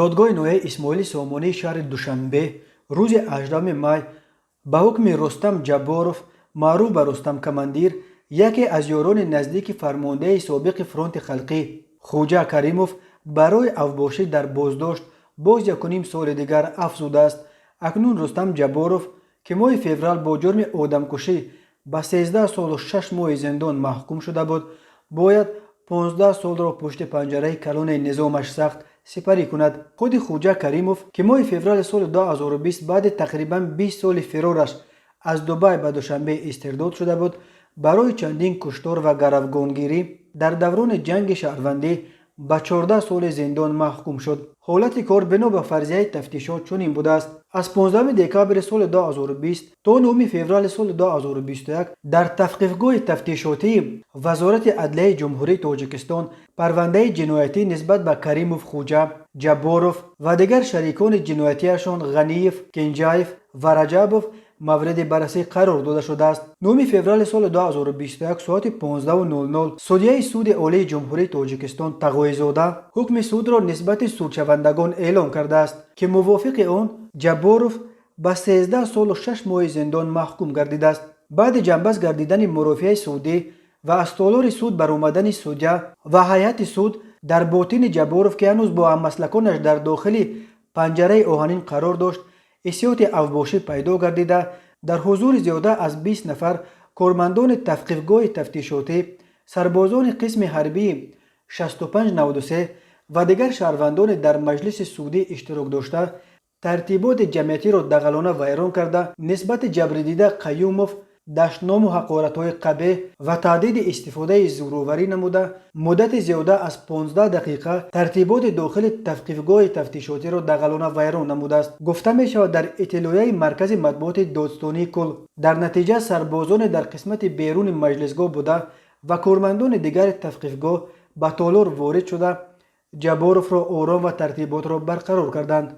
Додгоҳи ноҳияи Исмоили Сомонии шаҳри Душанбе рӯзи 18 май ба ҳукми Рустам Ҷабборов, маъруф ба Рустам Командир, яке аз ёрони наздики фармондеҳи собиқи Фронти халқӣ Хуҷа Каримов, барои авбошӣ дар боздошт боз 1,5 соли дигар афзудааст. Акнун Рустам Ҷабборов, ки моҳи феврал бо ҷурми одамкушӣ ба 13 солу 6 моҳи зиндон маҳкум шуда буд, бояд 15 солро пушти панҷараи калони низомаш сахт сипарӣ кунад. Худи Хуҷа Каримов, ки моҳи феврали соли 2020 баъди тақрибан 20 соли фирораш аз Дубай ба Душанбе истирдод шуда буд, барои чандин куштор ва гаравгонгирӣ дар даврони ҷанги шаҳрвандӣ ба 14 соли зиндон маҳкум шуд. Ҳолати кор бино ба фарзияи тафтишот чунин будааст: аз 15 декабри соли 2020 то 9 феврали соли 2021 дар тавқифгоҳи тафтишотии Вазорати адлияи Ҷумҳурии Тоҷикистон парвандаи ҷиноятӣ нисбат ба Каримов Хуҷа, Ҷабборов ва дигар шарикони ҷиноятиашон Ғаниев, Кенҷаев ва Раҷабов мавриди баррасӣ қарор дода шудааст. 9 феврали соли 2021 соати 15:00 судяи Суди Олии Ҷумҳурии Тоҷикистон Тағоизода ҳукми судро нисбати судшавандагон эълон кардааст, ки мувофиқи он Ҷабборов ба 13 солу 6 моҳи зиндон маҳкум гардидааст. Баъди ҷамъбаст гардидани мурофиаи судӣ ва аз толори суд баромадани судя ва ҳайати суд, дар ботини Ҷабборов, ки ҳанӯз бо ҳаммаслаконаш дар дохили панҷараи оҳанин қарор дошт, ҳиссиёти авбошӣ пайдо гардида, дар ҳузури зиёда аз 20 нафар кормандони тавқифгоҳи тафтишотӣ, сарбозони қисми ҳарбии 6593 ва дигар шаҳрвандони дар маҷлиси судӣ иштирок дошта, тартиботи ҷамъиятиро дағалона вайрон карда, нисбати ҷабрдида Қаюмов дашному ҳақоратҳои қабеҳ ва таҳдиди истифодаи зӯроварӣ намуда, муддати зиёда аз 15 дақиқа тартиботи дохили тавқифгоҳи тафтишотиро дағалона вайрон намудааст, гуфта мешавад дар иттилоияи маркази матбуоти додстонии кулл. Дар натиҷа сарбозоне дар қисмати беруни маҷлисгоҳ буда ва кормандони дигари тавқифгоҳ ба толор ворид шуда, Ҷабборовро ором ва тартиботро барқарор карданд.